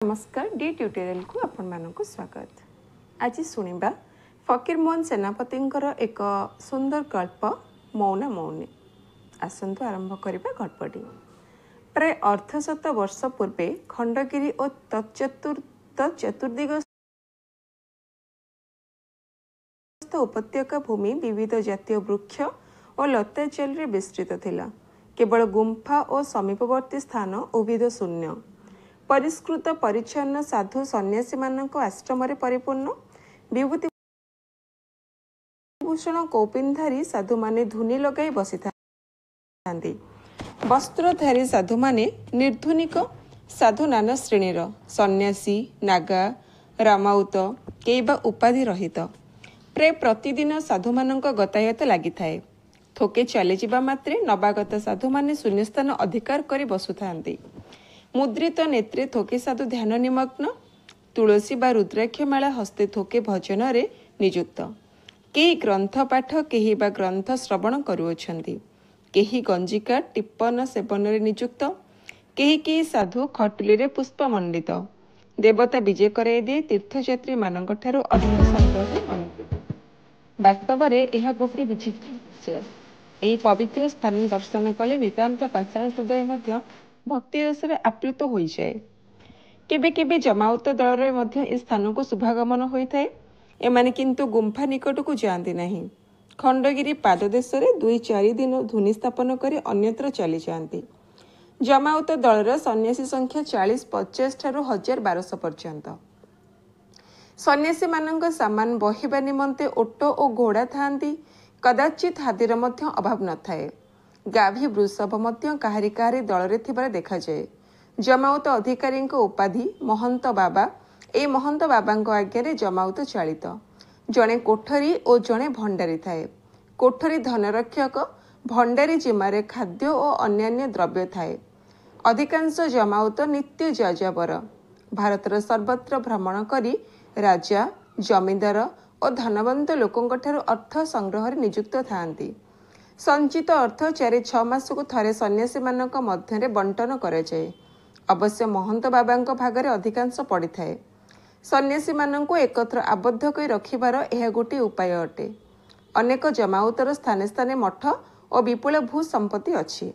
ନମସ୍କାର, ଡି ଟ୍ୟୁଟୋରିଆଲକୁ ଆପଣମାନଙ୍କୁ ସ୍ୱାଗତ। ଆଜି ଶୁଣିବା ଫକୀରମୋହନ ସେନାପତିଙ୍କର ଏକ ସୁନ୍ଦର ଗଳ୍ପ, ମୌନା ମୌନୀ। ଆସନ୍ତୁ ଆରମ୍ଭ କରିବା ଗଳ୍ପଟି। ପ୍ରାୟ ଅର୍ଦ୍ଧଶତ ବର୍ଷ ପୂର୍ବେ ଖଣ୍ଡଗିରି ଓ ତତ୍ଚତୁର୍ଦିଗସ୍ଥ ଉପତ୍ୟକା ଭୂମି ବିବିଧ ଜାତୀୟ ବୃକ୍ଷ ଓ ଲତାଜାଲରେ ବିସ୍ତୃତ ଥିଲା। କେବଳ ଗୁମ୍ଫା ଓ ସମୀପବର୍ତ୍ତୀ ସ୍ଥାନ ଉଭିଦ ଶୂନ୍ୟ। ପରିଷ୍କୃତ ପରିଚ୍ଛନ୍ନ ସାଧୁ ସନ୍ନ୍ୟାସୀମାନଙ୍କ ଆଶ୍ରମରେ ପରିପୂର୍ଣ୍ଣ। ବିଭୂତିଭୂଷଣ କୌପୀନଧାରୀ ସାଧୁମାନେ ଧୁନି ଲଗାଇ ବସିଥାନ୍ତି। ବସ୍ତ୍ରଧାରୀ ସାଧୁମାନେ ନିର୍ଦ୍ଧୁନିକ। ସାଧୁ ନାନା ଶ୍ରେଣୀର, ସନ୍ନ୍ୟାସୀ, ନାଗା, ରାମାଉତ, କେହି ବା ଉପାଧି ରହିତ। ପ୍ରାୟ ପ୍ରତିଦିନ ସାଧୁମାନଙ୍କ ଗତାୟତ ଲାଗିଥାଏ। ଥୋକେ ଚାଲିଯିବା ମାତ୍ରେ ନବାଗତ ସାଧୁମାନେ ଶୂନ୍ୟସ୍ଥାନ ଅଧିକାର କରି ବସୁଥାନ୍ତି। ମୁଦ୍ରିତ ନେତ୍ରେ ଥୋକେ ସାଧୁ ଧ୍ୟାନ ନିମଗ୍ନ। ତୁଳସୀ ବା ରୁଦ୍ରାକ୍ଷ ମାଳା ହସ୍ତେ ଥୋକେ ଭଜନରେ ନିଯୁକ୍ତ। କେହି ଗ୍ରନ୍ଥ ପାଠ, କେହି ବା ଗ୍ରନ୍ଥ ଶ୍ରବଣ କରୁଅଛନ୍ତି। କେହି ଗଞ୍ଜିକା ଟିପ୍ପନ ସେବନରେ ନିଯୁକ୍ତ। କେହି କେହି ସାଧୁ ଖଟୁଲିରେ ପୁଷ୍ପମଣ୍ଡିତ ଦେବତା ବିଜେ କରାଇ ଦେଇ ତୀର୍ଥଯାତ୍ରୀମାନଙ୍କଠାରୁ ଅର୍ଥ ସଂଗ୍ରହରେ ମନୋବୃତ୍ତ। ବାସ୍ତବରେ ଏହା ଗୋଟିଏ ବିଚିତ୍ର ଦୃଶ୍ୟ। ଏହି ପବିତ୍ର ସ୍ଥାନ ଦର୍ଶନ କଲେ ନିତାନ୍ତ ପାଷାଣ ହୃଦୟ ମଧ୍ୟ ଭକ୍ତିରସରେ ଆପ୍ଲୁତ ହୋଇଯାଏ। କେବେ କେବେ ଜମାଉତ ଦଳରେ ମଧ୍ୟ ଏ ସ୍ଥାନକୁ ଶୁଭାଗମନ ହୋଇଥାଏ। ଏମାନେ କିନ୍ତୁ ଗୁମ୍ଫା ନିକଟକୁ ଯାଆନ୍ତି ନାହିଁ। ଖଣ୍ଡଗିରି ପାଦଦେଶରେ 2 4 ଦିନ ଧୁନି ସ୍ଥାପନ କରି ଅନ୍ୟତ୍ର ଚାଲିଯାଆନ୍ତି। ଜମାଉତ ଦଳର ସନ୍ନ୍ୟାସୀ ସଂଖ୍ୟା 40 50 ଠାରୁ 1000 1200 ପର୍ଯ୍ୟନ୍ତ। ସନ୍ନ୍ୟାସୀମାନଙ୍କ ସାମାନ ବହିବା ନିମନ୍ତେ ଓଟ ଓ ଘୋଡ଼ା ଥାଆନ୍ତି। କଦାଚିତ୍ ହାତୀର ମଧ୍ୟ ଅଭାବ ନଥାଏ। ଗାଭୀ ବୃଷଭ ମଧ୍ୟ କାହାରି କାହାରି ଦଳରେ ଥିବାର ଦେଖାଯାଏ। ଜମାଉତ ଅଧିକାରୀଙ୍କ ଉପାଧି ମହନ୍ତ ବାବା। ଏହି ମହନ୍ତ ବାବାଙ୍କ ଆଜ୍ଞାରେ ଜମାଉତ ଚାଳିତ। ଜଣେ କୋଠରୀ ଓ ଜଣେ ଭଣ୍ଡାରୀ ଥାଏ। କୋଠରୀ ଧନରକ୍ଷକ, ଭଣ୍ଡାରୀ ଜିମାରେ ଖାଦ୍ୟ ଓ ଅନ୍ୟାନ୍ୟ ଦ୍ରବ୍ୟ ଥାଏ। ଅଧିକାଂଶ ଜମାଉତ ନିତ୍ୟ ଯାଯାବର। ଭାରତର ସର୍ବତ୍ର ଭ୍ରମଣ କରି ରାଜା, ଜମିଦାର ଓ ଧନବନ୍ତ ଲୋକଙ୍କଠାରୁ ଅର୍ଥ ସଂଗ୍ରହରେ ନିଯୁକ୍ତ ଥାଆନ୍ତି। ସଞ୍ଚିତ ଅର୍ଥ 4 6 ମାସକୁ ଥରେ ସନ୍ନ୍ୟାସୀମାନଙ୍କ ମଧ୍ୟରେ ବଣ୍ଟନ କରାଯାଏ। ଅବଶ୍ୟ ମହନ୍ତ ବାବାଙ୍କ ଭାଗରେ ଅଧିକାଂଶ ପଡ଼ିଥାଏ। ସନ୍ନ୍ୟାସୀମାନଙ୍କୁ ଏକତ୍ର ଆବଦ୍ଧ କରି ରଖିବାର ଏହା ଗୋଟିଏ ଉପାୟ ଅଟେ। ଅନେକ ଜମାଉତର ସ୍ଥାନେ ସ୍ଥାନେ ମଠ ଓ ବିପୁଳ ଭୂ ସମ୍ପତ୍ତି ଅଛି।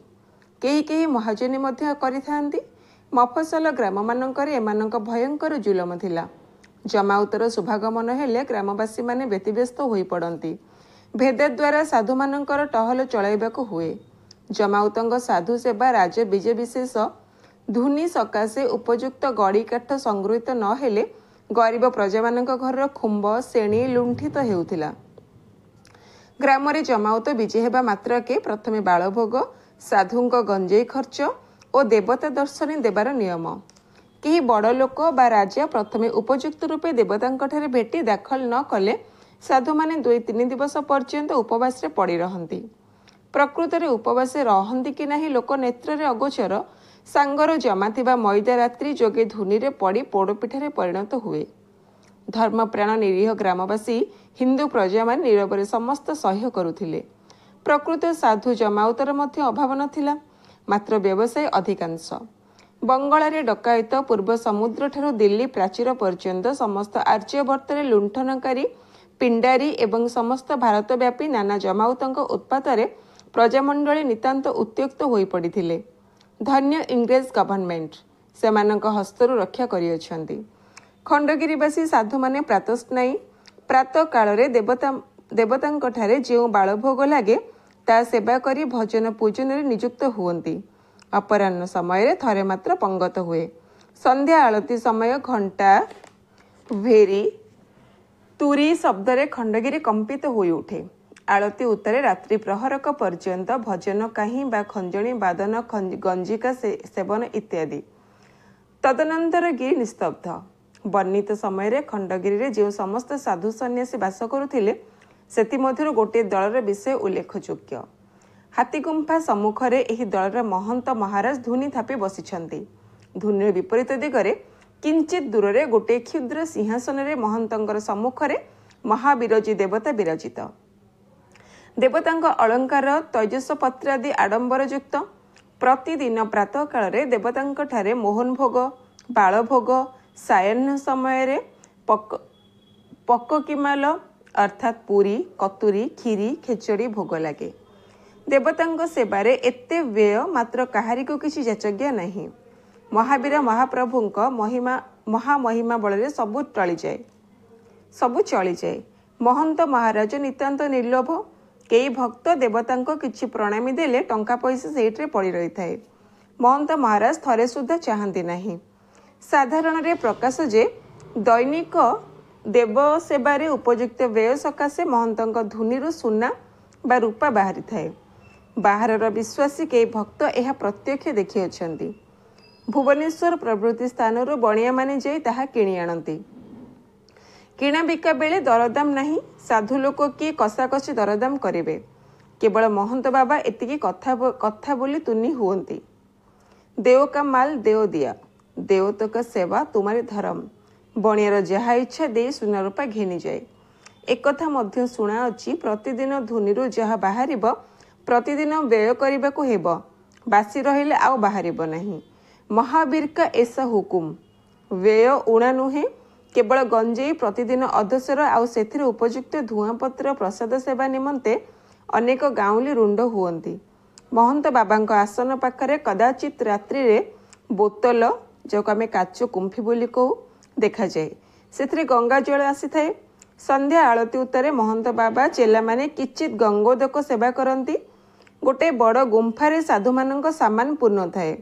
କେହି କେହି ମହାଜନୀ ମଧ୍ୟ କରିଥାନ୍ତି। ମଫସଲ ଗ୍ରାମମାନଙ୍କରେ ଏମାନଙ୍କ ଭୟଙ୍କର ଜୁଲମ ଥିଲା। ଜମାଉତର ଶୁଭାଗମନ ହେଲେ ଗ୍ରାମବାସୀମାନେ ବ୍ୟତିବ୍ୟସ୍ତ ହୋଇପଡ଼ନ୍ତି। ଭେଦ ଦ୍ୱାରା ସାଧୁମାନଙ୍କର ଟହଲ ଚଳାଇବାକୁ ହୁଏ। ଜମାଉତଙ୍କ ସାଧୁ ସେବା ରାଜ ବିଜେ ବିଶେଷ। ଧୁନି ସକାଶେ ଉପଯୁକ୍ତ ଗଡ଼ି କାଠ ସଂଗୃହୀତ ନ ହେଲେ ଗରିବ ପ୍ରଜାମାନଙ୍କ ଘରର ଖୁମ୍ବ ଶେଣୀ ଲୁଣ୍ଠିତ ହେଉଥିଲା। ଗ୍ରାମରେ ଜମାଉତ ବିଜେ ହେବା ମାତ୍ରକେ ପ୍ରଥମେ ବାଳଭୋଗ, ସାଧୁଙ୍କ ଗଞ୍ଜେଇ ଖର୍ଚ୍ଚ ଓ ଦେବତା ଦର୍ଶନୀ ଦେବାର ନିୟମ। କେହି ବଡ଼ ଲୋକ ବା ରାଜା ପ୍ରଥମେ ଉପଯୁକ୍ତ ରୂପେ ଦେବତାଙ୍କଠାରେ ଭେଟି ଦାଖଲ ନ କଲେ ସାଧୁମାନେ 2 3 ଦିବସ ପର୍ଯ୍ୟନ୍ତ ଉପବାସରେ ପଡ଼ି ରହନ୍ତି। ପ୍ରକୃତରେ ଉପବାସେ ରହନ୍ତି କି ନାହିଁ ଲୋକ ନେତ୍ରରେ ଅଗୋଚର। ସାଙ୍ଗର ଜମା ଥିବା ମଇଦା ରାତ୍ରି ଯୋଗେ ଧୁନିରେ ପଡ଼ି ପୋଡ଼ପିଠାରେ ପରିଣତ ହୁଏ। ଧର୍ମପ୍ରାଣ ନିରୀହ ଗ୍ରାମବାସୀ ହିନ୍ଦୁ ପ୍ରଜାମାନେ ନୀରବରେ ସମସ୍ତ ସହ୍ୟ କରୁଥିଲେ। ପ୍ରକୃତ ସାଧୁ ଜମାଉତର ମଧ୍ୟ ଅଭାବ ନଥିଲା, ମାତ୍ର ବ୍ୟବସାୟୀ ଅଧିକାଂଶ। ବଙ୍ଗଳାରେ ଡକାୟତ, ପୂର୍ବ ସମୁଦ୍ରଠାରୁ ଦିଲ୍ଲୀ ପ୍ରାଚୀର ପର୍ଯ୍ୟନ୍ତ ସମସ୍ତ ଆର୍ଯ୍ୟବର୍ତ୍ତରେ ଲୁଣ୍ଠନକାରୀ ପିଣ୍ଡାରୀ ଏବଂ ସମସ୍ତ ଭାରତବ୍ୟାପୀ ନାନା ଜମାଉତଙ୍କ ଉତ୍ପାତରେ ପ୍ରଜାମଣ୍ଡଳୀ ନିତାନ୍ତ ଉତ୍ତ୍ୟକ୍ତ ହୋଇପଡ଼ିଥିଲେ। ଧନ୍ୟ ଇଂରେଜ ଗଭର୍ଣ୍ଣମେଣ୍ଟ, ସେମାନଙ୍କ ହସ୍ତରୁ ରକ୍ଷା କରିଅଛନ୍ତି। ଖଣ୍ଡଗିରିବାସୀ ସାଧୁମାନେ ପ୍ରାତଃସ୍ନାୟୀ ପ୍ରାତଃ କାଳରେ ଦେବତା ଦେବତାଙ୍କଠାରେ ଯେଉଁ ବାଳଭୋଗ ଲାଗେ ତା ସେବା କରି ଭଜନ ପୂଜନରେ ନିଯୁକ୍ତ ହୁଅନ୍ତି। ଅପରାହ୍ନ ସମୟରେ ଥରେ ମାତ୍ର ପଙ୍ଗତ ହୁଏ। ସନ୍ଧ୍ୟା ଆଳତି ସମୟ ଘଣ୍ଟା, ଭେରି, ତୁରୀ ଶବ୍ଦରେ ଖଣ୍ଡଗିରି କମ୍ପିତ ହୋଇଉଠେ। ଆଳତି ଉତ୍ତାରେ ରାତ୍ରି ପ୍ରହରକ ପର୍ଯ୍ୟନ୍ତ ଭଜନ କାହିଁ ବା ଖଞ୍ଜଣି ବାଦନ, ଗଞ୍ଜିକା ସେବନ ଇତ୍ୟାଦି। ତଦନନ୍ତର ଗିରି ନିସ୍ତବ୍ଧ। ବର୍ଣ୍ଣିତ ସମୟରେ ଖଣ୍ଡଗିରିରେ ଯେଉଁ ସମସ୍ତ ସାଧୁ ସନ୍ନ୍ୟାସୀ ବାସ କରୁଥିଲେ, ସେଥିମଧ୍ୟରୁ ଗୋଟିଏ ଦଳର ବିଷୟ ଉଲ୍ଲେଖଯୋଗ୍ୟ। ହାତୀଗୁମ୍ଫା ସମ୍ମୁଖରେ ଏହି ଦଳର ମହନ୍ତ ମହାରାଜ ଧୁନି ଥାପି ବସିଛନ୍ତି। ଧୁନିର ବିପରୀତ ଦିଗରେ କିଞ୍ଚିତ ଦୂରରେ ଗୋଟିଏ କ୍ଷୁଦ୍ର ସିଂହାସନରେ ମହନ୍ତଙ୍କର ସମ୍ମୁଖରେ ମହାବୀରଜୀ ଦେବତା ବିରାଜିତ। ଦେବତାଙ୍କ ଅଳଙ୍କାର ତୈଜସ ପତ୍ରାଦି ଆଡ଼ମ୍ବରଯୁକ୍ତ। ପ୍ରତିଦିନ ପ୍ରାତଃକାଳରେ ଦେବତାଙ୍କଠାରେ ମୋହନଭୋଗ, ବାଳଭୋଗ, ସାୟାହ୍ନ ସମୟରେ ପକକିମାଲ ଅର୍ଥାତ୍ ପୁରୀ, କତୁରୀ, କ୍ଷୀରି, ଖେଚଡ଼ି ଭୋଗ ଲାଗେ। ଦେବତାଙ୍କ ସେବାରେ ଏତେ ବ୍ୟୟ, ମାତ୍ର କାହାରିକୁ କିଛି ଯାଚଜ୍ଞା ନାହିଁ। ମହାବୀର ମହାପ୍ରଭୁଙ୍କ ମହିମା ମହାମହିମା ବଳରେ ସବୁ ଟଳିଯାଏ, ସବୁ ଚଳିଯାଏ। ମହନ୍ତ ମହାରାଜ ନିତାନ୍ତ ନିର୍ଲୋଭ। କେହି ଭକ୍ତ ଦେବତାଙ୍କ କିଛି ପ୍ରଣାମୀ ଦେଲେ ଟଙ୍କା ପଇସା ସେଇଥିରେ ପଡ଼ି ରହିଥାଏ। ମହନ୍ତ ମହାରାଜ ଥରେ ସୁଦ୍ଧା ଚାହାନ୍ତି ନାହିଁ। ସାଧାରଣରେ ପ୍ରକାଶ ଯେ ଦୈନିକ ଦେବ ସେବାରେ ଉପଯୁକ୍ତ ବ୍ୟୟ ସକାଶେ ମହନ୍ତଙ୍କ ଧୁନିରୁ ସୁନା ବା ରୂପା ବାହାରିଥାଏ। ବାହାରର ବିଶ୍ୱାସୀ କେହି ଭକ୍ତ ଏହା ପ୍ରତ୍ୟକ୍ଷ ଦେଖିଅଛନ୍ତି। ଭୁବନେଶ୍ୱର ପ୍ରଭୃତି ସ୍ଥାନରୁ ବଣିଆମାନେ ଯାଇ ତାହା କିଣି ଆଣନ୍ତି। କିଣା ବିକା ବେଳେ ଦରଦାମ ନାହିଁ। ସାଧୁ ଲୋକ କିଏ କଷାକଷି ଦରଦାମ କରିବେ? କେବଳ ମହନ୍ତ ବାବା ଏତିକି କଥା କଥା ବୋଲି ତୁନି ହୁଅନ୍ତି, ଦେଓ କା ମାଲ ଦେଓ ଦିଆ, ଦେଓ ତ କା ସେବା ତୁମାରି ଧରମ। ବଣିଆର ଯାହା ଇଚ୍ଛା ଦେଇ ସୁନା ରୂପା ଘେନିଯାଏ। ଏକଥା ମଧ୍ୟ ଶୁଣାଅଛି, ପ୍ରତିଦିନ ଧୁନିରୁ ଯାହା ବାହାରିବ ପ୍ରତିଦିନ ବ୍ୟୟ କରିବାକୁ ହେବ, ବାସି ରହିଲେ ଆଉ ବାହାରିବ ନାହିଁ। ମହାବୀର କା ଏସା ହୁକୁମ। ବ୍ୟୟ ଊଣା ନୁହେଁ। କେବଳ ଗଞ୍ଜେଇ ପ୍ରତିଦିନ ଅଧସର, ଆଉ ସେଥିରେ ଉପଯୁକ୍ତ ଧୂଆଁପତ୍ର ପ୍ରସାଦ ସେବା ନିମନ୍ତେ ଅନେକ ଗାଉଁଲି ରୁଣ୍ଡ ହୁଅନ୍ତି। ମହନ୍ତ ବାବାଙ୍କ ଆସନ ପାଖରେ କଦାଚିତ ରାତ୍ରିରେ ବୋତଲ, ଯାହାକୁ ଆମେ କାଚ କୁମ୍ଫି ବୋଲି କହୁ, ଦେଖାଯାଏ। ସେଥିରେ ଗଙ୍ଗା ଜଳ ଆସିଥାଏ। ସନ୍ଧ୍ୟା ଆଳତି ଉତ୍ତାରେ ମହନ୍ତ ବାବା ଚେଲାମାନେ କିଚିତ ଗଙ୍ଗୋଦକ ସେବା କରନ୍ତି। ଗୋଟେ ବଡ଼ ଗୁମ୍ଫାରେ ସାଧୁମାନଙ୍କ ସାମାନ ପୂର୍ଣ୍ଣ ଥାଏ।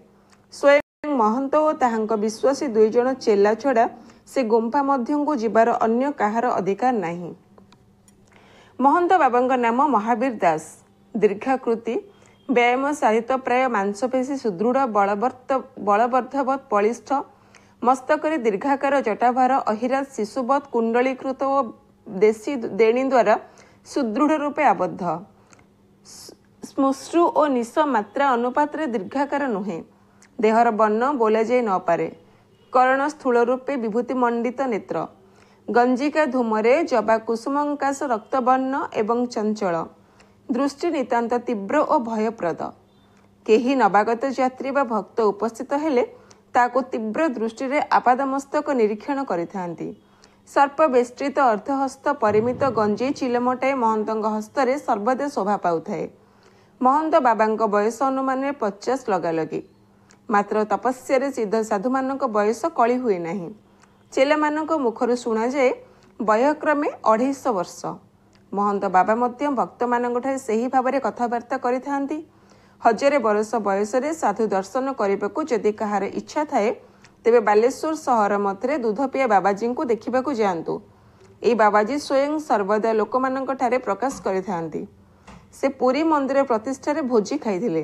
ସ୍ୱୟଂ ମହନ୍ତ ଓ ତାହାଙ୍କ ବିଶ୍ୱାସୀ ଦୁଇ ଜଣ ଚେଲା ଛଡ଼ା ସେ ଗୁମ୍ଫା ମଧ୍ୟକୁ ଯିବାର ଅନ୍ୟ କାହାର ଅଧିକାର ନାହିଁ। ମହନ୍ତ ବାବାଙ୍କ ନାମ ମହାବୀର ଦାସ। ଦୀର୍ଘାକୃତି, ବ୍ୟାୟାମ ସାଧିତ, ପ୍ରାୟ ମାଂସପେଶୀ ସୁଦୃଢ଼, ବଳବର୍ଦ୍ଧବତ୍ ବଳିଷ୍ଠ। ମସ୍ତକରେ ଦୀର୍ଘାକାର ଜଟାଭାର ଅହିରାଜ ଶିଶୁବତ୍ କୁଣ୍ଡଳୀକୃତ ଓ ଦେଶୀ ଦେଣୀ ଦ୍ୱାରା ସୁଦୃଢ଼ ରୂପେ ଆବଦ୍ଧ। ଶ୍ମଶ୍ରୁ ଓ ନିଶ ମାତ୍ରା ଅନୁପାତରେ ଦୀର୍ଘାକାର ନୁହେଁ। ଦେହର ବର୍ଣ୍ଣ ବୋଲାଯାଇ ନପାରେ। କରଣ ସ୍ଥୂଳ ରୂପେ ବିଭୂତିମଣ୍ଡିତ ନେତ୍ର। ଗଞ୍ଜିକା ଧୂମରେ ଜବା କୁସୁମଙ୍କାଶ ରକ୍ତବର୍ଣ୍ଣ ଏବଂ ଚଞ୍ଚଳ। ଦୃଷ୍ଟି ନିତାନ୍ତ ତୀବ୍ର ଓ ଭୟପ୍ରଦ। କେହି ନବାଗତ ଯାତ୍ରୀ ବା ଭକ୍ତ ଉପସ୍ଥିତ ହେଲେ ତାକୁ ତୀବ୍ର ଦୃଷ୍ଟିରେ ଆପାଦମସ୍ତକ ନିରୀକ୍ଷଣ କରିଥାନ୍ତି। ସର୍ପବେଷ୍ଟିତ ଅର୍ଦ୍ଧହସ୍ତ ପରିମିତ ଗଞ୍ଜେଇ ଚିଲମଟାଏ ମହନ୍ତଙ୍କ ହସ୍ତରେ ସର୍ବଦା ଶୋଭା ପାଉଥାଏ। ମହନ୍ତ ବାବାଙ୍କ ବୟସ ଅନୁମାନରେ 50 ଲଗାଲଗି। ମାତ୍ର ତପସ୍ୟାରେ ସିଦ୍ଧ ସାଧୁମାନଙ୍କ ବୟସ କଳି ହୁଏ ନାହିଁ। ଚେଲାମାନଙ୍କ ମୁଖରୁ ଶୁଣାଯାଏ ବୟକ୍ରମେ 250 ବର୍ଷ। ମହନ୍ତ ବାବା ମଧ୍ୟ ଭକ୍ତମାନଙ୍କଠାରେ ସେହି ଭାବରେ କଥାବାର୍ତ୍ତା କରିଥାନ୍ତି। ହଜାରେ ବରଷ ବୟସରେ ସାଧୁ ଦର୍ଶନ କରିବାକୁ ଯଦି କାହାର ଇଚ୍ଛା ଥାଏ, ତେବେ ବାଲେଶ୍ୱର ସହର ମଧ୍ୟରେ ଦୁଧପିଆ ବାବାଜୀଙ୍କୁ ଦେଖିବାକୁ ଯାଆନ୍ତୁ। ଏହି ବାବାଜୀ ସ୍ୱୟଂ ସର୍ବଦା ଲୋକମାନଙ୍କଠାରେ ପ୍ରକାଶ କରିଥାନ୍ତି। ସେ ପୁରୀ ମନ୍ଦିର ପ୍ରତିଷ୍ଠାରେ ଭୋଜି ଖାଇଥିଲେ।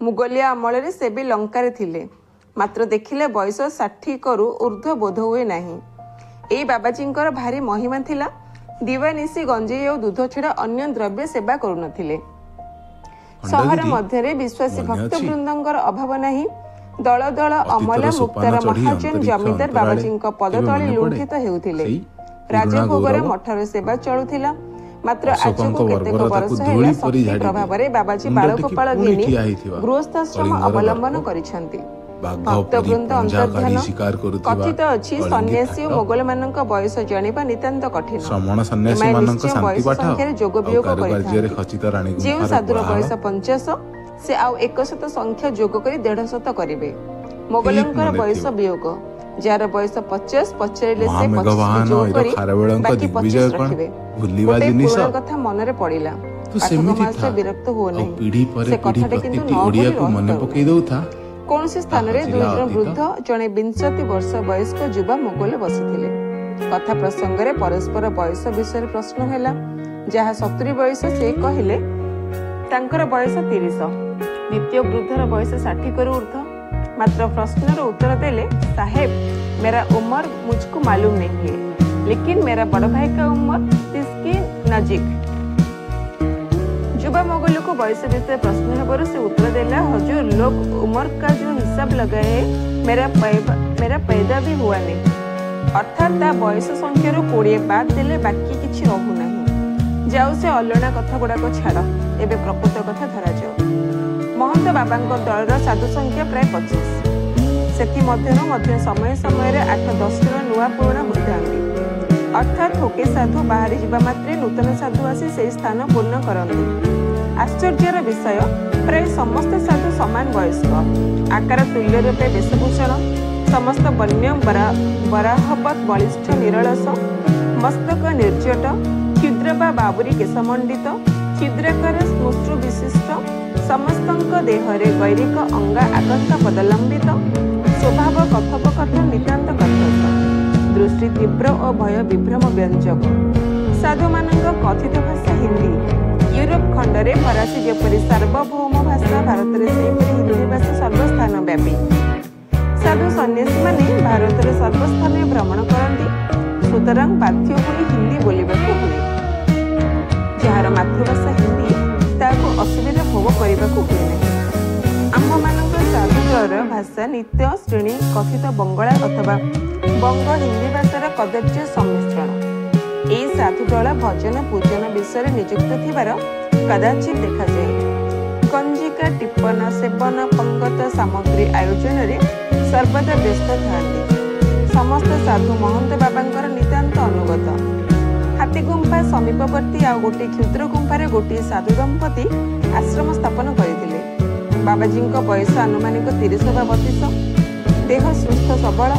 ମୁଗଲିଆ ଅମଳରେ ସେ ବି ଲଙ୍କାରେ ଥିଲେ। ମାତ୍ର ଦେଖିଲେ ବୟସ 60କରୁ ଉର୍ଦ୍ଧ୍ୱ ବୋଧ ହୁଏ ନାହିଁ। ଏଇ ବାବାଜୀଙ୍କର ଭାରି ମହିମା ଥିଲା। ଦିବାନିଶି ଗଞ୍ଜେଇ ଓ ଦୁଧ ଛଡ଼ା ଅନ୍ୟ ଦ୍ରବ୍ୟ ସେବା କରୁନଥିଲେ। ସହର ଖଣ୍ଡଗିରି, ମଧ୍ୟରେ ବିଶ୍ୱାସୀ ମନେ ଅଛି ଭକ୍ତବୃନ୍ଦଙ୍କର ଅଭାବ ନାହିଁ। ଦଳ ଦଳ ଅତୀତର ଅମଲା, ସୋପାନ ମୁକ୍ତାର, ଚଢ଼ି ମହାଜନ, ଅନ୍ତରୀକ୍ଷ ଜମିଦାର ଅନ୍ତରାଳେ ବାବାଜୀଙ୍କ କେବେ ପଦତଳେ ମନେ ପଡ଼େ ଲୁଣ୍ଠିତ ହେଉଥିଲେ। ସେଇ ପୁରୁଣା ରାଜଭୋଗରେ ଗୌରବ? ମଠର ସେବା ଚଳୁଥିଲା। ମାତ୍ର ଆଜକୁ ଅଶୋକଙ୍କ କେତେକ ବର୍ବରତାକୁ ବରଷ ହେଲା ଧୂଳି ପରି ଶକ୍ତି ଝାଡ଼ିଦେଇ ପ୍ରଭାବରେ ବାବାଜୀ ମୁଣ୍ଡ ଟେକି ବାଳଗୋପାଳ ପୁଣି ଘେନି ଠିଆ ହେଇଥିବା ଗୃହସ୍ଥାଶ୍ରମ କଳିଙ୍ଗର ଅବଲମ୍ବନ ଦର୍ପ, କରିଛନ୍ତି। ବାଘ ପରି ଭକ୍ତବୃନ୍ଦ ପଞ୍ଝା କାଢ଼ି ଅନ୍ତର୍ଧାନ। ଶିକାର କରୁଥିବା କଥିତ ଅଛି, କଳିଙ୍ଗୀ ସନ୍ନ୍ୟାସୀ ଓ ଥାଟ, ମୋଗଲମାନଙ୍କ ବୟସ ଜାଣିବା ନିତାନ୍ତ କଠିନ। ଶ୍ରମଣ ଏମାନେ ସନ୍ନ୍ୟାସୀମାନଙ୍କ ନିଶ୍ଚୟ ବୟସ ଶାନ୍ତିପାଠ ସଂଖ୍ୟାରେ ଯୋଗ ଆଉ ବିୟୋଗ କାରୁକାର୍ଯ୍ୟରେ କରିଥାନ୍ତି। ଖଚିତ ରାଣୀ ଯେଉଁ ଗୁମ୍ଫାର ସାଧୁର କୋଳାହଳ ବୟସ 50, ସେ ଆଉ 100 ସଂଖ୍ୟା ଯୋଗ କରି 150 କରିବେ। ଠିକ୍ ମୋଗଲଙ୍କର ମନେ ବୟସ ଥିବ। ବିୟୋଗ। ଯାହାର ବୟସ 50, ପଚାରିଲେ ସେ 25କୁ ମହାମେଘବାହନ ଯୋଗ ଐର କରି ଖାରବେଳଙ୍କ ବାକି 25 ଦିଗ୍ବିଜୟ କଣ ରଖିବେ। ଭୁଲିବା ଗୋଟାଏ ଜିନିଷ? ପୁରୁଣା କଥା ମନରେ ପଡ଼ିଲା। ତୁ ପାଠକ ସେମିତି ମହାଶୟ ଥା ବିରକ୍ତ ହୁଅ ଆଉ ନାହିଁ। ପିଢ଼ି ପରେ ସେ ପିଢ଼ି କଥାଟା କିନ୍ତୁ ପ୍ରତିଟି ନ ଭୁଲି ଓଡ଼ିଆକୁ ମନେ ପକେଇ ରହିପାରୁନାହିଁ। ଦଉଥା କୌଣସି ତା ସ୍ଥାନରେ ହଜିଲା ଦୁଇ ଜଣ ଅତୀତ। ବୃଦ୍ଧ, ଜଣେ 20 ବର୍ଷ ବୟସ୍କ ଯୁବା ମୋଗଲ ବସିଥିଲେ। କଥା ପ୍ରସଙ୍ଗରେ ପରସ୍ପର ବୟସ ବିଷୟରେ ପ୍ରଶ୍ନ ହେଲା। ଯାହା 70 ବୟସ, ସେ କହିଲେ ତାଙ୍କର ବୟସ 30। ଦ୍ୱିତୀୟ ବୃଦ୍ଧର ବୟସ 60କରୁ ଉର୍ଦ୍ଧ୍ୱ। ମାତ୍ର ପ୍ରଶ୍ନର ଉତ୍ତର ଦେଲେ, ସାହେବ, ମେରା ଉମର ମୁଝକୁ ମାଲୁମ नहीं है, लेकिन मेरा बड़ा भाई का उम्र 30 की नजीक। ଯୁବା ମୋଗଲକୁ ବୟସ ବିଷୟରେ ପ୍ରଶ୍ନ ହେବାରୁ ସେ ଉତ୍ତର ଦେଲା, ହଜୁର, ଲୋग उम्र का जो हिसाब लगाए, मेरा पैदा भी हुआ नहीं। ଅର୍ଥାତ୍ ତା ବୟସ ସଂଖ୍ୟାରୁ 20 ବାଦ ଦେଲେ ବାକି କିଛି ରହୁନାହିଁ। ଯାଉ, ସେ ଅଲଣା କଥା ଗୁଡ଼ାକ ଛାଡ଼, ଏବେ ପ୍ରକୃତ କଥା ଧରାଯାଉ। ମହନ୍ତ ବାବାଙ୍କ ଦଳର ସାଧୁ ସଂଖ୍ୟା ପ୍ରାୟ 25। ସେଥିମଧ୍ୟରୁ ମଧ୍ୟ ସମୟ ସମୟରେ 8-10 ଜଣ ନୂଆ ପୁରୁଣା ହୋଇଥାନ୍ତି। ଅର୍ଥାତ୍ ଥୋକେ ସାଧୁ ବାହାରି ଯିବା ମାତ୍ରେ ନୂତନ ସାଧୁ ଆସି ସେହି ସ୍ଥାନ ପୂର୍ଣ୍ଣ କରନ୍ତି। ଆଶ୍ଚର୍ଯ୍ୟର ବିଷୟ, ପ୍ରାୟ ସମସ୍ତ ସାଧୁ ସମାନ ବୟସ୍କ, ଆକାର ତୁଲ୍ୟ ରୂପେ ବେଶଭୂଷଣ, ସମସ୍ତ ବନ୍ୟ ବରାହବତ୍ ବଳିଷ୍ଠ ନିରଳସ, ମସ୍ତକ ନିର୍ଜଟ, କ୍ଷୁଦ୍ର ବା ବାବୁରୀ କେଶମଣ୍ଡିତ, କ୍ଷୁଦ୍ରାକାର ଶ୍ମଶ୍ରୁ ବିଶିଷ୍ଟ, ସମସ୍ତଙ୍କ ଦେହରେ ଗୈରିକ ଅଙ୍ଗା ଆକଣ୍ଠ ପଦଲମ୍ବିତ, ସ୍ୱଭାବ କଥୋପକଥନ ନିତାନ୍ତ କର୍କଶ, ଦୃଷ୍ଟି ତୀବ୍ର ଓ ଭୟ ବିଭ୍ରମ ବ୍ୟଞ୍ଜକ। ସାଧୁମାନଙ୍କ କଥିତ ଭାଷା ହିନ୍ଦୀ। ୟୁରୋପ ଖଣ୍ଡରେ ଫରାସୀ ଯେପରି ସାର୍ବଭୌମ ଭାଷା, ଭାରତରେ ସେହିପରି ହିନ୍ଦୀ ଭାଷା ସର୍ବସ୍ଥାନ ବ୍ୟାପୀ। ସାଧୁ ସନ୍ନ୍ୟାସୀମାନେ ଭାରତର ସର୍ବସ୍ଥାନରେ ଭ୍ରମଣ କରନ୍ତି, ସୁତରାଂ ବାଧ୍ୟ ହୋଇ ହିନ୍ଦୀ ବୋଲିବାକୁ ହୁଏ। ଯାହାର ମାତୃଭାଷା ହିନ୍ଦୀ, ତାହାକୁ ଅସୁବିଧା ଭୋଗ କରିବାକୁ ହୁଏ ନାହିଁ। ଆମ୍ଭମାନଙ୍କ ସାଧୁ ଦଳର ଭାଷା ନିତ୍ୟ ଶ୍ରେଣୀ କଥିତ ବଙ୍ଗଳା ଅଥବା ବଙ୍ଗ ହିନ୍ଦୀ ଭାଷାର କଦର୍ଯ୍ୟ ସମ୍ମିଶ୍ରଣ। ଏହି ସାଧୁ ଦଳ ଭଜନ ପୂଜନ ବିଷୟରେ ନିଯୁକ୍ତ ଥିବାର କଦାଚିତ୍ ଦେଖାଯାଏ। ଗଞ୍ଜିକା ଟିପନ ସେବନ ପଙ୍ଗତ ସାମଗ୍ରୀ ଆୟୋଜନରେ ସର୍ବଦା ବ୍ୟସ୍ତ ଥାଆନ୍ତି। ସମସ୍ତ ସାଧୁ ମହନ୍ତ ବାବାଙ୍କର ନିତାନ୍ତ ଅନୁଗତ। ହାତୀଗୁମ୍ଫା ସମୀପବର୍ତ୍ତୀ ଆଉ ଗୋଟିଏ କ୍ଷୁଦ୍ର ଗୁମ୍ଫାରେ ଗୋଟିଏ ସାଧୁ ଦମ୍ପତି ଆଶ୍ରମ ସ୍ଥାପନ କରିଥିଲେ। ବାବାଜୀଙ୍କ ବୟସ ଆନୁମାନିକ 30 ବା 32, ଦେହ ସୁସ୍ଥ ସବଳ,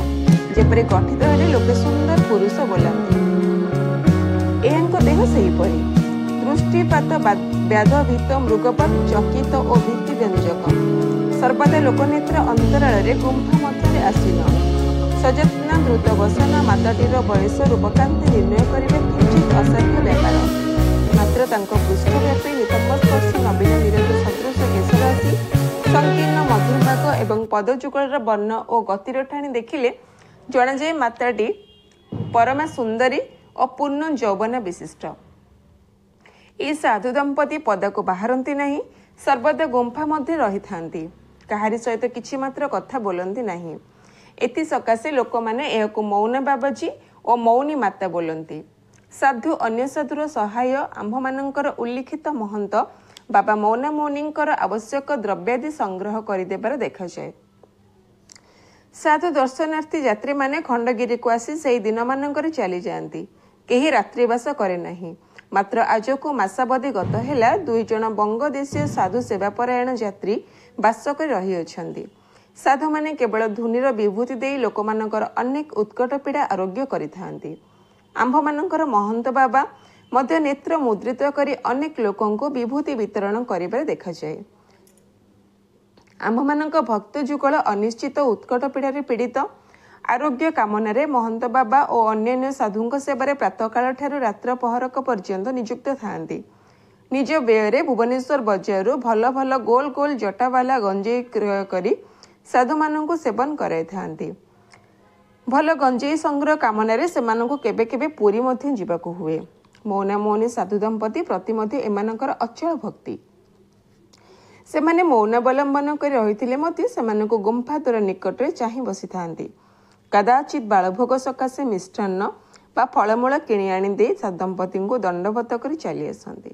ଯେପରି ଗଠିତ ହେଲେ ଲୋକେ ସୁନ୍ଦର ପୁରୁଷ ବୋଲାନ୍ତି, ଏହାଙ୍କ ଦେହ ସେହିପରି। ଦୃଷ୍ଟିପାତ ବ୍ୟାଧଭୀତ ମୃଗବତ୍ ଚକିତ ଓ ଭୀତି ବ୍ୟଞ୍ଜକ। ସର୍ବଦା ଲୋକନେତ୍ର ଅନ୍ତରାଳରେ ଗୁମ୍ଫା ମଧ୍ୟରେ ଆସୀନ। ସଯତ୍ନ ଦ୍ରୁତ ବସନ ମାତାଟିର ବୟସ ରୂପକାନ୍ତି ନିର୍ଣ୍ଣୟ କରିବା କିଞ୍ଚିତ୍ ଅସାଧ୍ୟ ବ୍ୟାପାର। ମାତ୍ର ତାଙ୍କ ପୃଷ୍ଠବ୍ୟାପୀ ନିତମ୍ବସ୍ପର୍ଶୀ ନବୀନ ନୀରଦ ସଦୃଶ କେଶରାଶି, ସଂକୀର୍ଣ୍ଣ ମଧ୍ୟଭାଗ ଏବଂ ପଦଯୁଗଳର ବର୍ଣ୍ଣ ଓ ଗତିର ଠାଣି ଦେଖିଲେ ଜଣାଯାଏ ମାତାଟି ପରମା ସୁନ୍ଦରୀ ଓ ପୂର୍ଣ୍ଣ ଯୌବନ ବିଶିଷ୍ଟ। ଏହି ସାଧୁ ଦମ୍ପତି ପଦାକୁ ବାହାରନ୍ତି ନାହିଁ, ସର୍ବଦା ଗୁମ୍ଫା ମଧ୍ୟରେ ରହିଥାନ୍ତି। କାହାରି ସହିତ କିଛି ମାତ୍ର କଥା ବୋଲନ୍ତି ନାହିଁ। ଏଥି ସକାଶେ ଲୋକମାନେ ଏହାକୁ ମୌନ ବାବାଜୀ ଓ ମୌନୀ ମାତା ବୋଲନ୍ତି। ସାଧୁ ଅନ୍ୟ ସାଧୁର ସହାୟ ଆମ୍ଭମାନଙ୍କର ଉଲ୍ଲିଖିତ ମହନ୍ତ ବାବା ମୌନା ମୌନୀଙ୍କର ଆବଶ୍ୟକ ଦ୍ରବ୍ୟାଦି ସଂଗ୍ରହ କରିଦେବାର ଦେଖାଯାଏ। ସାଧୁ ଦର୍ଶନାର୍ଥୀ ଯାତ୍ରୀମାନେ ଖଣ୍ଡଗିରିକୁ ଆସି ସେହି ଦିନମାନଙ୍କରେ ଚାଲିଯାଆନ୍ତି। କେହି ରାତ୍ରିବାସ କରେ ନାହିଁ। ମାତ୍ର ଆଜକୁ ମାସାବଧି ଗତ ହେଲା 2 ଜଣ ବଙ୍ଗଦେଶୀୟ ସାଧୁ ସେବାପରାୟଣ ଯାତ୍ରୀ ବାସ କରି ରହିଅଛନ୍ତି। ସାଧୁମାନେ କେବଳ ଧୁନିର ବିଭୂତି ଦେଇ ଲୋକମାନଙ୍କର ଅନେକ ଉତ୍କଟ ପୀଡ଼ା ଆରୋଗ୍ୟ କରିଥାନ୍ତି। ଆମ୍ଭମାନଙ୍କର ମହନ୍ତ ବାବା ମଧ୍ୟ ନେତ୍ର ମୁଦ୍ରିତ କରି ଅନେକ ଲୋକଙ୍କୁ ବିଭୂତି ବିତରଣ କରିବାରେ ଦେଖାଯାଏ। ଆମ୍ଭମାନଙ୍କ ଭକ୍ତ ଯୁଗଳ ଅନିଶ୍ଚିତ ଉତ୍କଟ ପୀଡ଼ାରେ ପୀଡ଼ିତ। ଆରୋଗ୍ୟ କାମନାରେ ମହନ୍ତ ବାବା ଓ ଅନ୍ୟାନ୍ୟ ସାଧୁଙ୍କ ସେବାରେ ପ୍ରାତଃକାଳ ଠାରୁ ରାତ୍ର ପହରକ ପର୍ଯ୍ୟନ୍ତ ନିଯୁକ୍ତ ଥାଆନ୍ତି। ନିଜ ବ୍ୟୟରେ ଭୁବନେଶ୍ୱର ବଜାରରୁ ଭଲ ଭଲ ଗୋଲ ଗୋଲ ଜଟାବାଲା ଗଞ୍ଜେଇ କ୍ରୟ କରି ସାଧୁମାନଙ୍କୁ ସେବନ କରାଇଥାନ୍ତି। ଭଲ ଗଞ୍ଜେଇ ସଂଗ୍ରହ କାମନାରେ ସେମାନଙ୍କୁ କେବେ କେବେ ପୁରୀ ମଧ୍ୟ ଯିବାକୁ ହୁଏ। ମୌନା ମୌନୀ ସାଧୁ ଦମ୍ପତି ପ୍ରତି ମଧ୍ୟ ଏମାନଙ୍କର ଅଚଳ ଭକ୍ତି। ସେମାନେ ମୌନାବଲମ୍ବନ କରି ରହିଥିଲେ ମଧ୍ୟ ସେମାନଙ୍କୁ ଗୁମ୍ଫା ଦ୍ୱାର ନିକଟରେ ଚାହିଁ ବସିଥାନ୍ତି। କଦାଚିତ୍ ବାଳଭୋଗ ସକାଶେ ମିଷ୍ଟାନ୍ନ ବା ଫଳମୂଳ କିଣି ଆଣି ଦେଇ ସାଧୁ ଦମ୍ପତିଙ୍କୁ ଦଣ୍ଡବତ କରି ଚାଲି ଆସନ୍ତି।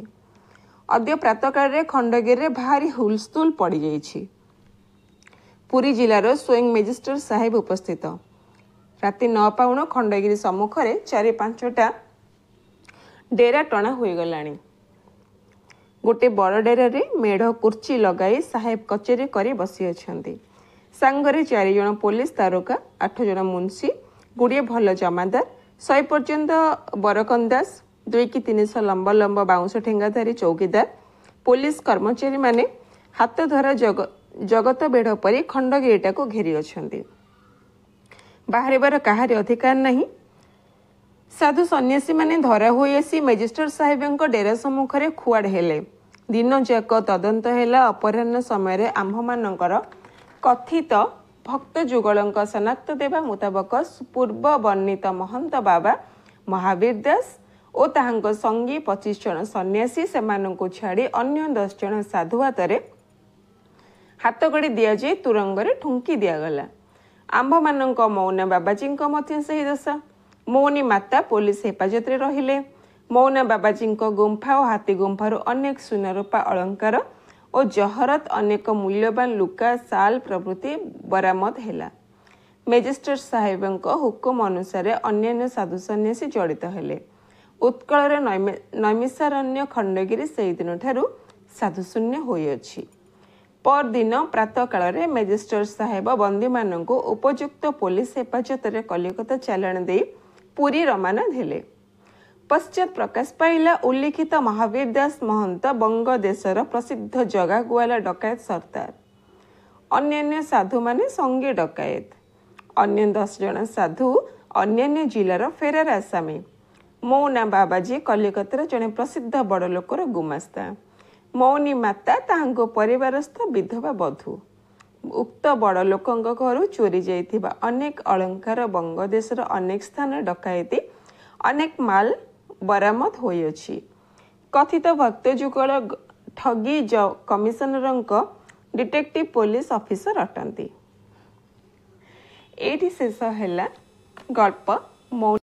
ଅଦ୍ୟ ପ୍ରାତଃକାଳରେ ଖଣ୍ଡଗିରିରେ ଭାରି ହୁଲସ୍ତୁଲ ପଡ଼ିଯାଇଛି। ପୁରୀ ଜିଲ୍ଲାର ସ୍ୱୟଂ ମେଜିଷ୍ଟ୍ରେଟ ସାହେବ ଉପସ୍ଥିତ। ରାତି 9 ପାଉଣ ଖଣ୍ଡଗିରି ସମ୍ମୁଖରେ 4-5ଟା ଡେରା ଟଣା ହୋଇଗଲାଣି। ଗୋଟେ ବଡ଼ ଡେରାରେ ମେଢ଼ କୁର୍ଚି ଲଗାଇ ସାହେବ କଚେରୀ କରି ବସିଅଛନ୍ତି। ସାଙ୍ଗରେ 4 ଜଣ ପୋଲିସ ତାରକା, 8 ଜଣ ମୁନ୍ସି, ଗୁଡ଼ିଏ ଭଲ ଜମାଦାର, 100 ପର୍ଯ୍ୟନ୍ତ ବରକନ୍ଦାସ, 2 କି 300 ଲମ୍ବ ଲମ୍ବ ବାଉଁଶ ଠେଙ୍ଗାଧାରୀ ଚୌକିଦାର, ପୋଲିସ କର୍ମଚାରୀମାନେ ହାତ ଧରା ଜଗତ ବେଢ଼ ପରି ଖଣ୍ଡଗିରିଟାକୁ ଘେରି ଅଛନ୍ତି। ବାହାରିବାର କାହାରି ଅଧିକାର ନାହିଁ। ସାଧୁ ସନ୍ନ୍ୟାସୀମାନେ ଧରା ହୋଇ ଆସି ମେଜିଷ୍ଟ୍ରେଟ ସାହେବଙ୍କ ଡେରା ସମ୍ମୁଖରେ ଖୁଆଡ଼ ହେଲେ। ଦିନଯାକ ତଦନ୍ତ ହେଲା। ଅପରାହ୍ନ ସମୟରେ ଆମ୍ଭମାନଙ୍କର କଥିତ ଭକ୍ତ ଯୁଗଳଙ୍କ ଶନାକ୍ତ ଦେବା ମୁତାବକ ପୂର୍ବ ବର୍ଣ୍ଣିତ ମହନ୍ତ ବାବା ମହାବୀର ଦାସ ଓ ତାହାଙ୍କ ସଙ୍ଗୀ 25 ଜଣ ସନ୍ନ୍ୟାସୀ, ସେମାନଙ୍କୁ ଛାଡ଼ି ଅନ୍ୟ 10 ଜଣ ସାଧୁ ହାତରେ ହାତଗଡ଼ି ଦିଆଯାଇ ତୁରଙ୍ଗରେ ଠୁଙ୍କି ଦିଆଗଲା। ଆମ୍ଭମାନଙ୍କ ମୌନା ବାବାଜୀଙ୍କ ମଧ୍ୟ ସେହି ଦଶା। ମୌନୀ ମାତା ପୋଲିସ ହେଫାଜତରେ ରହିଲେ। ମୌନା ବାବାଜୀଙ୍କ ଗୁମ୍ଫା ଓ ହାତୀ ଗୁମ୍ଫାରୁ ଅନେକ ସୁନାରୂପା ଅଳଙ୍କାର ଓ ଜହରତ, ଅନେକ ମୂଲ୍ୟବାନ ଲୁଗା, ଶାଲ ପ୍ରଭୃତି ବରାମଦ ହେଲା। ମେଜିଷ୍ଟ୍ରେଟ ସାହେବଙ୍କ ହୁକୁମ ଅନୁସାରେ ଅନ୍ୟାନ୍ୟ ସାଧୁ ସନ୍ନ୍ୟାସୀ ଜଡ଼ିତ ହେଲେ। ଉତ୍କଳର ନୈମିଷାରଣ୍ୟ ଖଣ୍ଡଗିରି ସେଇଦିନଠାରୁ ସାଧୁଶୂନ୍ୟ ହୋଇଅଛି। ପରଦିନ ପ୍ରାତଃକାଳରେ ମେଜିଷ୍ଟ୍ରେଟ ସାହେବ ବନ୍ଦୀମାନଙ୍କୁ ଉପଯୁକ୍ତ ପୋଲିସ ହେଫାଜତରେ କଲିକତା ଚାଲାଣ ଦେଇ ପୁରୀ ରବାନା ହେଲେ। ପଶ୍ଚାତ୍ ପ୍ରକାଶ ପାଇଲା, ଉଲ୍ଲିଖିତ ମହାବୀର ଦାସ ମହନ୍ତ ବଙ୍ଗଦେଶର ପ୍ରସିଦ୍ଧ ଜଗା ଗୁଆଲା ଡକାୟତ ସର୍ଦ୍ଦାର। ଅନ୍ୟାନ୍ୟ ସାଧୁମାନେ ସଙ୍ଗୀ ଡକାୟତ। ଅନ୍ୟ 10 ଜଣ ସାଧୁ ଅନ୍ୟାନ୍ୟ ଜିଲ୍ଲାର ଫେରାର ଆସାମୀ। ମୌନା ବାବାଜୀ କଲିକତାର ଜଣେ ପ୍ରସିଦ୍ଧ ବଡ଼ ଲୋକର ଗୁମାସ୍ତା। ମୌନୀ ମାତା ତାହାଙ୍କ ପରିବାରସ୍ଥ ବିଧବା ବଧୂ। ଉକ୍ତ ବଡ଼ ଲୋକଙ୍କ ଘରୁ ଚୋରି ଯାଇଥିବା ଅନେକ ଅଳଙ୍କାର, ବଙ୍ଗଦେଶର ଅନେକ ସ୍ଥାନରେ ଡକାୟତି ଅନେକ ମାଲ ବରାମଦ ହୋଇଅଛି। କଥିତ ଭକ୍ତ ଯୁଗଳ ଠଗି କମିଶନରଙ୍କ ଡିଟେକ୍ଟିଭ ପୋଲିସ ଅଫିସର ଅଟନ୍ତି। ଏଇଠି ଶେଷ ହେଲା ଗଳ୍ପ ମୌନୀ।